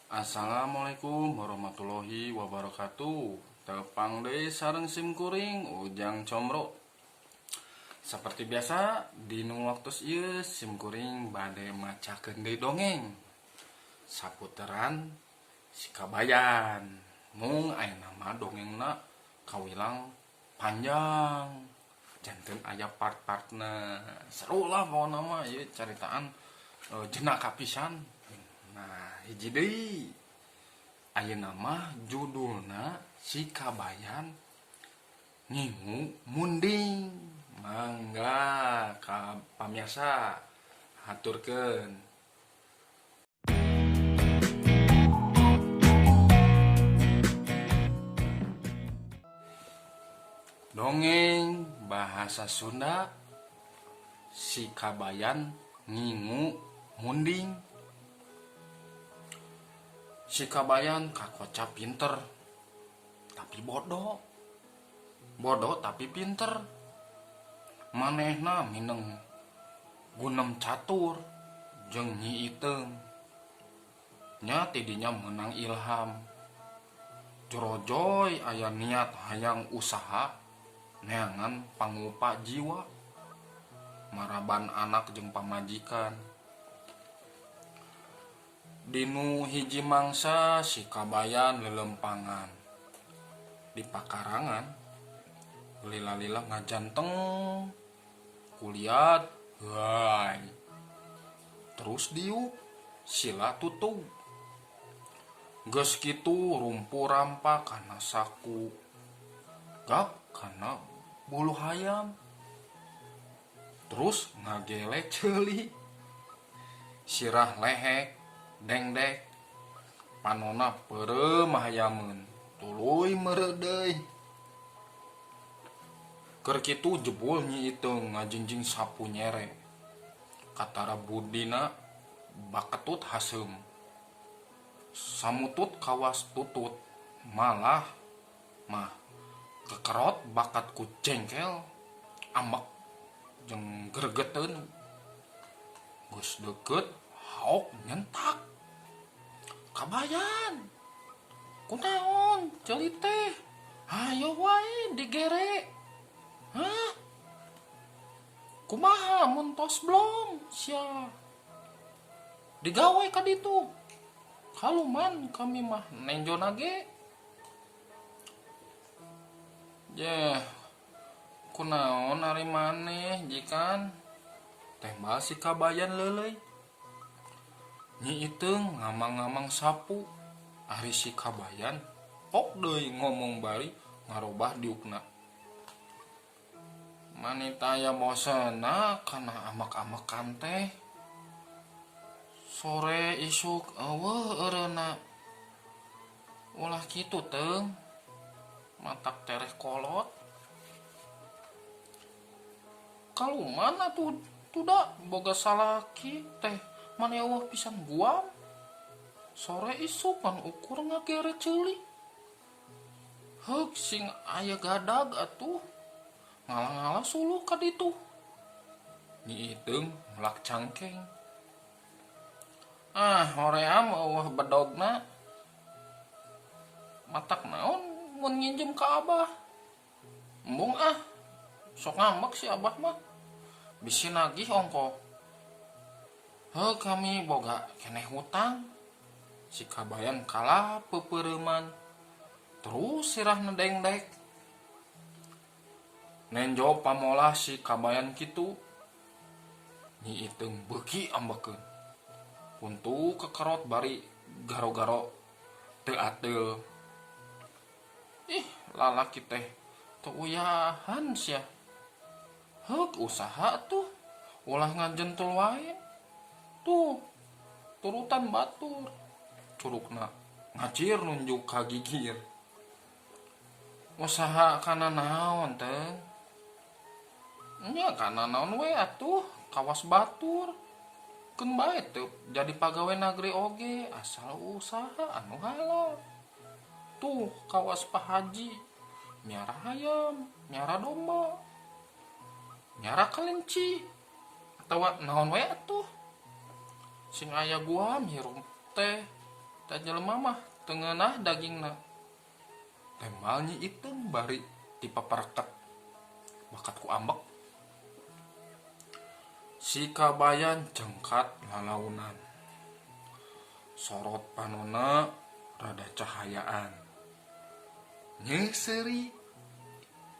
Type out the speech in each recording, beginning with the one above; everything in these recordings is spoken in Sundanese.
Assalamualaikum warahmatullahi wabarakatuh. Tepang deui sareng sim kuring Ujang Comro. Seperti biasa dinu waktu ieu sim kuring bade macakeun deui dongeng saputaran si Kabayan. Mung ayeuna mah dongengna kawilang panjang, janten aya part-partna. Seru lah pokona mah ieu caritaan jenaka pisan. Nah, hiji deui, ayeuna mah judulna Si Kabayan Ngingu Munding. Mangga ka pamiarsa, haturkeun. Dongeng bahasa Sunda, Si Kabayan Ngingu Munding. Si Kabayan kakoca pinter tapi bodoh, bodoh tapi pinter. Manehna mineng gunem catur jeung Nyi Iteung. Nya tidinya menang ilham, jorojoy aya niat hayang usaha neangan pangupa jiwa, maraban anak jeung pamajikan. Dinu hiji mangsa si Kabayan lelempangan di pakarangan, lila-lila ngajanteng kuliat wae, terus diuk sila tutug. Geus kitu rumpu rampa kana saku, gak kana bulu hayam, terus ngagele ceuli, sirah lehek dengdek, panona peureum hayameun, tuluy meureuh deui. Keur kitu jebul Nyi Iteung ngajingjing sapu nyere, katara budina baketut haseum, samutut kawas tutut, malah mah kekerot bakat ku jengkel, ambek jeung gregeteun. Geus deukeut haok nyentak, "Kabayan, kunaon ceuli teh hayo wae digere? Hah, kumaha mun tos blong sia digawe ka ditu? Kaluman kami mah nenjona ge." "Jeh, kunaon ari maneh jikan?" tembal si Kabayan leuleuy. Nyi Iteung ngamang-ngamang sapu, ari si Kabayan pok deui ngomong bari ngarobah diukna. "Manita aya bosenna kana amek-amekan teh. Sore isuk eueuh eureunna. Ulah kitu, Teung. Matak tereh kolot. Kaluman atuh tuda boga salaki teh mani eueuh pisan guam. Sore isuk ngan ukur ngagere ceuli. Heuk, sing aya gadag atuh. Ngala-ngala suluh ka ditu." Nyi Iteung melak cangkeng. "Ah, hoream eueuh bedogna. Matak naon mun nginjem ka abah? Embung ah, sok ngambek si abah mah. Bisi nagih ongkoh. Heuh, kami boga keneh hutang." Si Kabayan kalah peupeureuman. Terus sirahna dengdek. Nenjo pamolah si Kabayan kitu, Nyi Iteung beuki ambekeun. Huntu kekerot bari garo-garo teu ateul. "Ih, lalaki teh teu uyahan sia. Heuk, usaha tuh, ulah ngajentul wae. Tuh, turutan batur." Curugna ngacir nunjuk ka gigir. "Usaha kana naon, Teung?" "Nya kana naon we atuh, kawas batur. Keun bae teu jadi pagawe nagri oge, asal usaha anu halal. Tuh kawas Pak Haji, miara hayam, miara domba, miara kelinci, atawa naon we atuh." Sing aya guam hirup teh da jelema mah teu ngeunah dagingna. Tembal Nyi Iteung bari dipapareket bakat ku ambek. Si Kabayan cengkat lalaunan. Sorot panonna rada cahayaan. Nyeuh seuri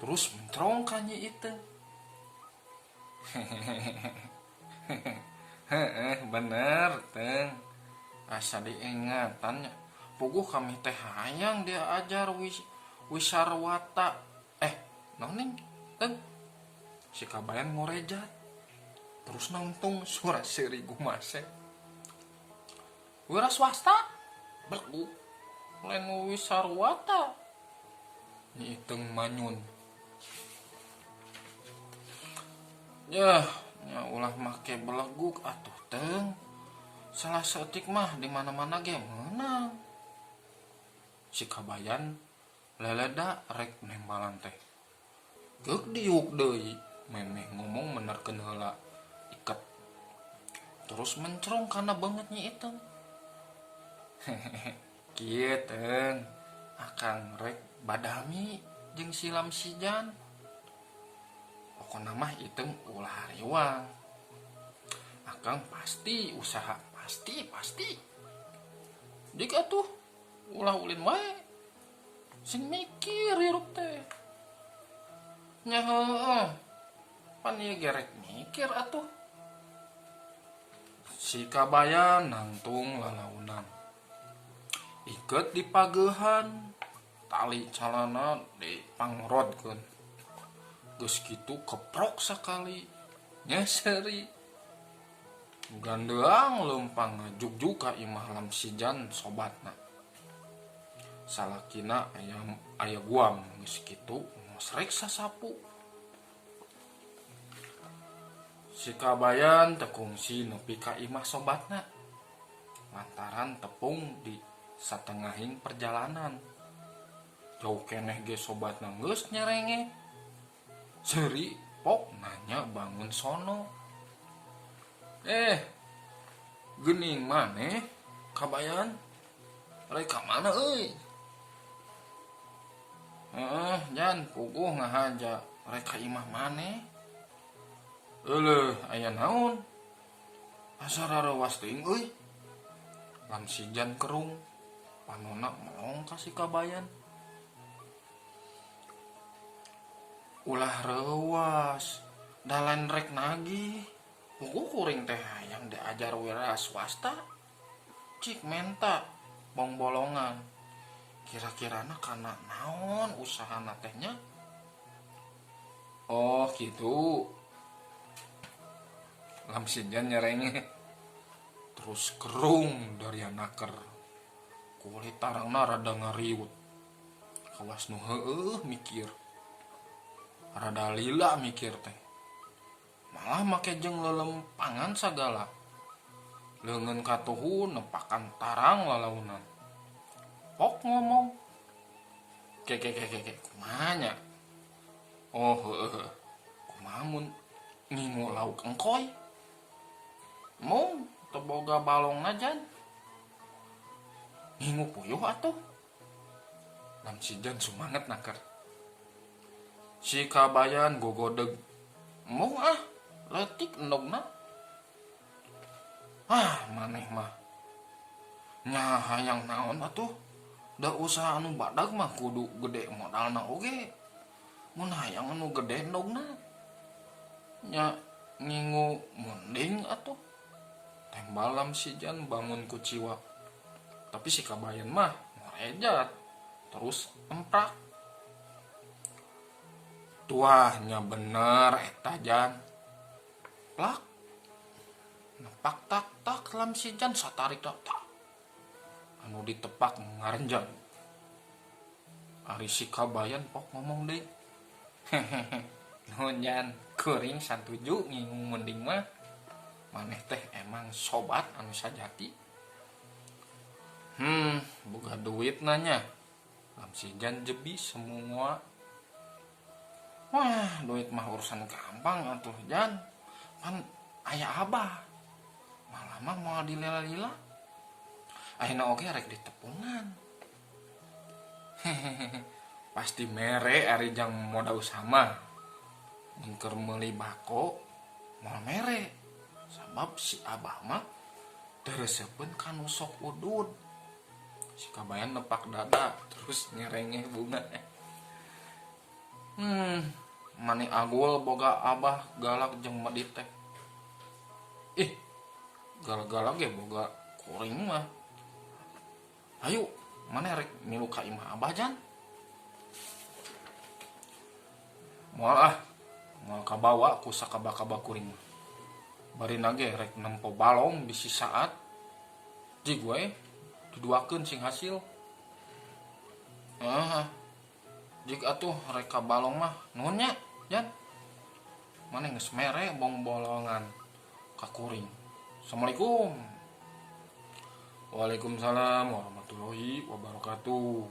terus mencerong ka Nyi Iteung. Heeh bener Teung, asa diingatan nya. Puguh kami teh hayang diajar wisarwata eh naon ning Teung? Si Kabayan ngorejat terus nangtung sura seuri gumase. Wira swasta beleguk lain wisarwata. Nyi Iteung manyun. Yah, nya ulah make beleguk atuh Teung. Salah saeutik mah di mana-mana ge meunang. Si Kabayan leleda rek nembalan teh. Geuk diuk deui, memeh ngomong menerkeun heula iket. Terus mencrong kana beungeut Nyi Iteung. Hehehe, kieu Teung, akang rek badami jeung si Lamsijan. Pokona mah Iteung ulah hariwang. Akang pasti usaha, pasti pasti. Dik atuh, ulah ulin wae. Sing mikir hirup teh. Nya heueuh, pan ieu ge rek mikir atuh. Si Kabayan nangtung lalaunan. Iket dipageuhan, tali calana dipangrodkeun. Geus kitu keprok sakali, nya seuri. Gandeang leumpang ngajugjug ka imah Lamsijan sobatna. Salakina aya aya guam geus kitu ngosrek sasapu. Si Kabayan teu kungsi nepi ka imah sobatna lantaran tepung di satengahing perjalanan. Jauh keneh ge sobatna geus nyerenge. Seuri pok nanya bangun sono. Eh, geuning maneh Kabayan? Rek ka mana euy? Heeh, Jan, puguh ngahaja rek ka imah maneh. Euleuh, aya naon? Asa rareuwas teuing euy. Lamsijan kerung, panonna melong ka si Kabayan. Ulah reuwas, da lain rek nagih. Puguh kuring teh hayang diajar wira swasta. Cik menta bongbolongan. Kira-kirana kana naon usahana teh nya? Oh kitu. Lamsijan nyerenge. Terus kerung daria naker. Kulit tarangna rada ngariut. Kawas nu heueuh mikir. Rada lila mikir teh. Malah make jeung lelempangan sagala. Leungeun katuhu nepakan tarang lalaunan. Pok ngomong. Ke ke ke ke ke kumaha nya. Oh heueuh heueuh. Kumaha mun ngingu lauk engkoy. Mung teu boga balongna jan. Ngingu puyuh atuh. Lamsijan sumanget naker. Si Kabayan gogodeg. Mung ah, leutik endogna. Ah, maneh mah. Nya hayang naon atuh. Da usaha anu badag mah kudu gede modalna oge. Mun hayang anu gede endogna. Nya ngingu munding atuh. Tembal Lamsijan bangun kuciwa. Tapi si Kabayan mah ngorejat terus emprak. Tuah nya bener eta Jan. Plak. Nepak tak tak Lamsijan satarik tak tak. Anu ditepak ngarenjang. Ari si Kabayan pok ngomong deui. Hehehe. Nuhun Jan, kuring satuju ngingu munding mah. Maneh teh emang sobat anu sajati. Hmm, boga duit na nya. Lamsijan jebi semua. Wah, duit mah urusan gampang atuh Jan. Pan aya abah. Malah mah moal dilila-lila. Ayeuna oge rek ditepungan. Hehehe, pasti mere ari jang modal usaha mah. Mun keur meuli bako moal mere. Sabab si abah mah teu reusepeun ka nu sok udud. Si Kabayan nepak dada terus nyerengeh bunga. Mani agul boga abah galak jeung medit teh. Ih, galak-galak ge boga kuring mah. Hayu, maneh rek milu ka imah abah jan? Moal ah, moal kabawa ku sakaba-kaba kuring mah. Barina ge rek nempo balong bisi saat. Jig we diduakeun sing hasil. Heeh. Jig atuh rek ka balong mah nuhun nya, Jan. Maneh geus mere bongbolongan ka kuring. Assalamualaikum. Waalaikumsalam warahmatullahi wabarakatuh.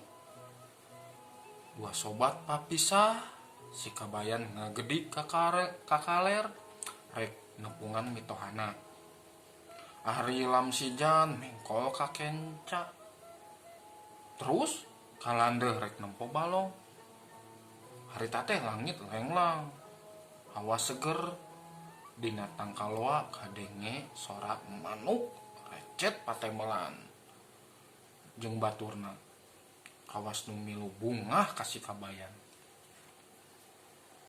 Dua sobat papisah, si Kabayan ngagedig ka kaler rek nepungan mitohana. Ari Lamsijan mengkol ka kenca. Terus kalandeuh rek nempo balong. Harita teh langit lenglang, hawa seger, dina tangkaloa kadenge sora manuk recet patembelan jeung baturna. Kawas nu milu bungah ka si Kabayan.